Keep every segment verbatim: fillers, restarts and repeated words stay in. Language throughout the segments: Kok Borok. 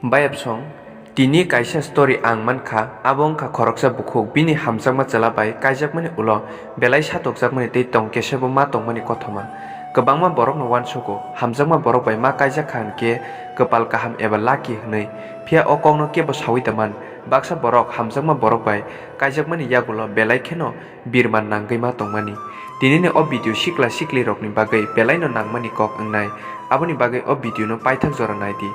Bayapsong, tini kaisa story ang mankha, abo wngkha khoroksa bukhuk bini hamjakma chwla bai kaijakmani ulo belai satokjakmani tei tong kesebo ma tongmani kothoma. Kwbangma borokno uansugo, hamjakma borok bai ma kaijak kha hwnkhe kwpal kaham eba lucky hwnwi. Phiya o kokno kebo saui da man, baksa borok hamjakma borok bai kaijakmani yagulo belai kheno birman nangwi ma tongmani. Tinini o video sikla siklirokni bagwi belaino nangmani kok wngnai, aboni bagwi o video no paithak jora naidi.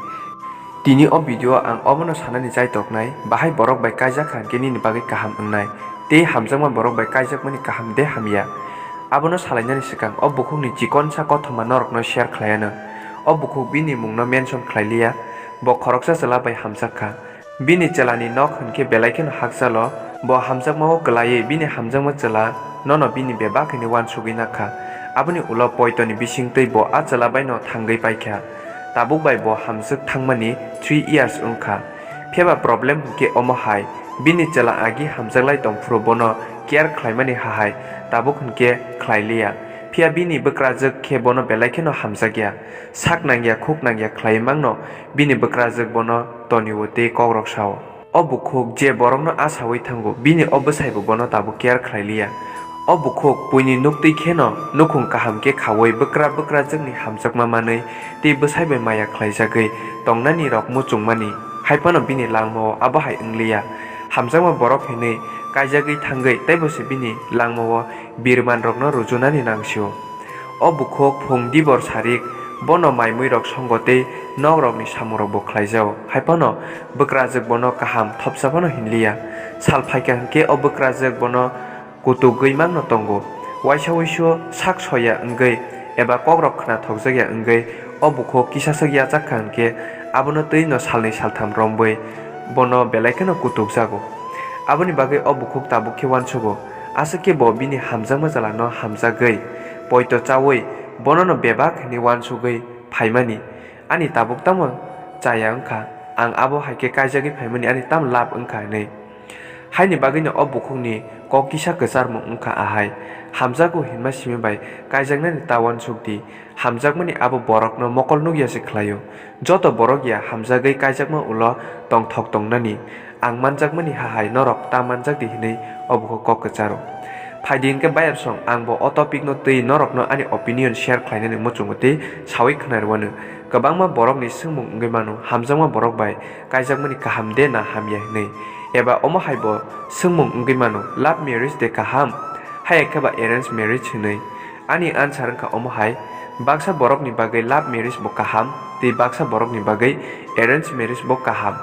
Tini o video o ang obono sanani chaitoknai, bahai borok bai kaijak kha hwnkhe nini bagwi kaham wngnai, tei hamjakma borok bai kaijakmani kaham de hamya. Abono salainani swkang o bukhukni chikonsa kothoma norokno share khlaiano. O bukhuk bini mungno mention khlailiya, bo khoroksa chwla bai hamjak kha. Bini chwlani nok hwnkhe belai kheno hakchalo, bo hamjakmao kwlaiwi bini hamjakma chwla nono bini bebak hwnwi uansugwi nakha. Aboni ulo poitoni bisingtwi bo a chwla baino thangwi paikha. Tabuk bai bo hamjwk thangmani three years wngkha. Phiyaba problem hwnkhe omo hai, bini chwla agi hamjaklai tongphuru bono care khlaimani hahai tabuk hwnkhe khlailiya. Phiya bini bwkrajwk khe bono belai kheno hamjakya. Sak nangya khuk nangya khlaiwi mangno bini bwkrajwk bono tonio tei kokrok sao. O bukhuk je borokno asaui thango, bini o bwsaibo bono tabuk care khlailiya. O bukhuk puini nuktwi kheno nukhung kaham khe khaui bwkra bwkrajwkni hamjakma manwi tei bwsai bai maya khlaijagwi tongnani rok muchungmani, haiphano bini langmao abo hai wngliya. Hamjakma borok hinwi kaijagwi thangwi teibo se bini langmao birman rokno rujunani nangsio. O bukhuk phung dibor sarik, bono mai muirok songo tei nokrokni samungrokbo khlaijao. Haiphano bwkrajwk bono kaham thopsa phano hinliya. Sal phaikha hwnkhe o bwkrajwk bono kutugwi mangno tongo. Waisa uiso sak soya wngwi eba kokrok khna thokjakya wngwi o bukhuk kisaswk yachak kha hwnkhe abono twino salnwi saltham romwi bono belai kheno kutukjago. Aboni bagwi o bukhuk tabuk khe uansugo. Aswk khe bo bini hamjakma chwlano hamjagwi, poito chaui bonono bebak hwnwi uansugwi phaimani, ani tabuk tamo chaya wngkha, ang abo hai khe kaijagwi phaimani ani tamo lab wngkha hwnwi. Haini bagwino o bukhukni kok kisa kwcharmung wngkha ahai, hamjago hinma simi bai kaijaknani ta uansuk di, hamjakmani abo borokno mokol nukya se khlaio. Joto borok ya hamjagwi kaijakma ulo tongthok tongnani, ang manjakmani hahai norok ta manjak di hinwi o bukhuk kok kwcharo. Phaidi hwnkhe bayapsong ang bo o topic no twi norokno ani opinion share khlainani muchungo tei saui khwnarwano. Kwbangma borokni swngmung wngwi mano, hamjakma borok bai kaijakmani kaham de na hamya hinwi, eba omo hai bo swngmung wngwi mano, love marriage de kaham, haya khe ba arrange marriage hinwi. Ani answer wngkha omo hai, baksa borokni bagwi love marriage bo kaham, tei baksa borokni bagwi arrange marriage bo kaham.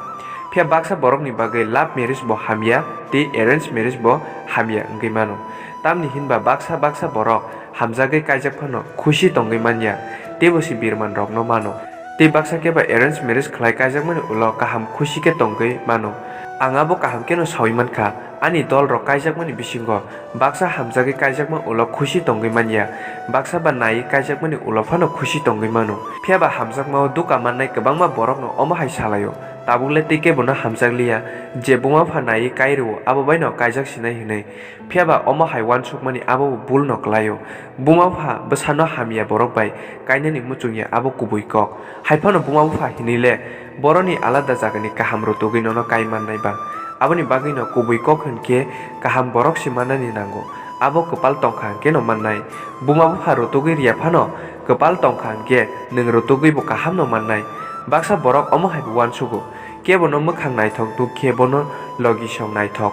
Phiya baksa borokni bagwi love marriage bo hamya, tei arrange marriage bo hamya wngwi mano. Tamni hinba baksa baksa borok hamjagwi kaijak phano khusi tongwi manya, teibo se birman rokno mano. Tei baksa khe ba arrange marriage khlai kaijakmani ulo kaham khusi khe tongwi mano. Ang abo kaham kheno saui mankha, ani dol rok kaijakmani bisingo baksa hamjagwi kaijakma ulo khusi tongwi manya, baksa ba naiwi kaijakmani ulo phano khusi tongwi mano. Phiya ba hamjakmao duka mannai kwbangma borokno omo hai salaio, tabuk le tei kebono hamjakliya, je buma bupha naiwi kai rwo abo baino kaijak sinai hinwi. Phiya ba omo hai uansukmani abo bo bul no kwlaio. Buma bupha bwsano hamya borok bai kainani muchungya abo kubui kok. Haiphano buma bupha hinwi le boroni alada jagani kaham rutugwi nono kai mannai ba. Aboni bagwino kubui kok hwnkhe kaham borok se mannani nango. Abo kwpal tongkha hwnkhe no mannai. Buma bupha rutugwi riya phano kwpal tongkha hwnkhe nwng rutugwi bo kaham no mannai. Baksa borok omo hai bo uansugo, kebono mwkhang naithok duk khe bono logisong naithok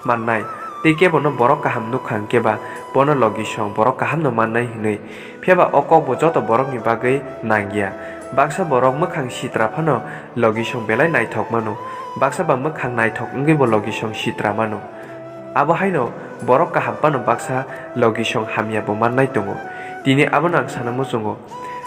mannai, tei kebono borok kaham nukha hwnkhe ba bono logisong borok kaham no mannai hinwi. Phiya ba o kok bo joto borokni bagwi nangya. Baksa borok mwkhang sitra phano logisong belai naithok mano, baksa ba mwkhang naithok wngwi bo logisong sitra mano. Abo haino borok kaham phano baksa logisong hamya bo mannai tongo. Tini abono ang sana muchungo.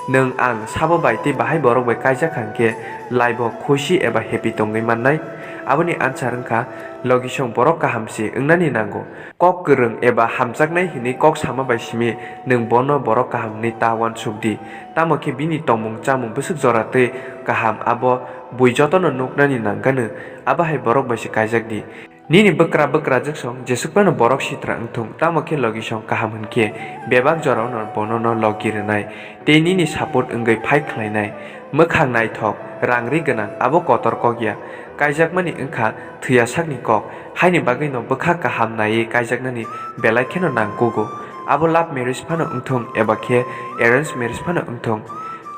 Nwng ang sabo bai tei bahai borok bai kaijak kha hwnkhe laibo khusi eba happy tongwi mannai? Aboni answer wngkha, logisong borok kaham se wngnani nango. Kok kwrwng eba hamjaknai hinwi kok sama bai simi nwng bono borok kaham hwnwi ta uansuk di. Tamo khe bini tongmung chamung bwswk jora tei kaham abo bui jotono nuknani nangano, abo hai borok bai se kaijak di. Nini bwkra bwkrajwksong jeswk phano borok sitra wngthung, tamo khe logisong kaham hwn khe bebak jorao no bono no logi rwnai tei nini support wngwi fight khlainai. Mwkhang naithok, rang ri gwnang, abo kotor kok ya. Kaijakmani wngkha thwiya sakni kok, haini bagwino bwkha kaham naiwi kaijaknani belai kheno nangkugo. Abo love marriage phano wngthung eba khe arrange marriage phano wngthung.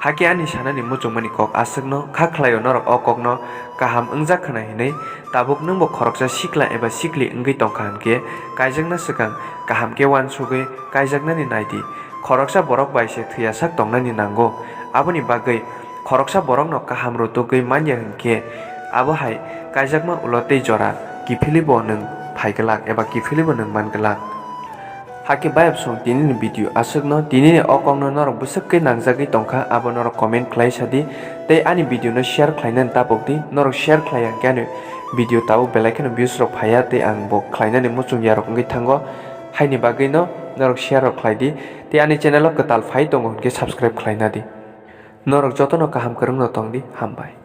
Hakhe ani sanani muchungmani kok aswkno kha khlaio, norok o kokno kaham wngjak khwna hinwi. Tabuk nwngbo khoroksa sikla eba sikli wngwi tongkha hinkhe, kaijakna swkang kaham khe uansugwi kaijaknani naidi. Khoroksa borok bai se thwiyasak tongnani nango. Aboni bagwi khoroksa borokno kaham rwtugwi manya hinkhe, abo hai kaijakma ulo tei jora kiphilibo nwng phai glak eba kiphilibo nwng man glak. Hakhe bayapsong tinini video aswkno, tinini o kokno norok bwswk khe nangjagwi tongkha, abo norok comment khlai sadi tei ani video no share khlainani tapokdi. Norok share khlai ya hinkhe ani video tabuk belai kheno views rok phaiya tei ang bo khlainani muchung yarok wngwi thango, haini bagwino norok share rok khlaidi tei ani channel o kwtal phai tongo hinkhe subscribe khlainadi. Norok jotono kaham kwrwngno tongdi, hambai.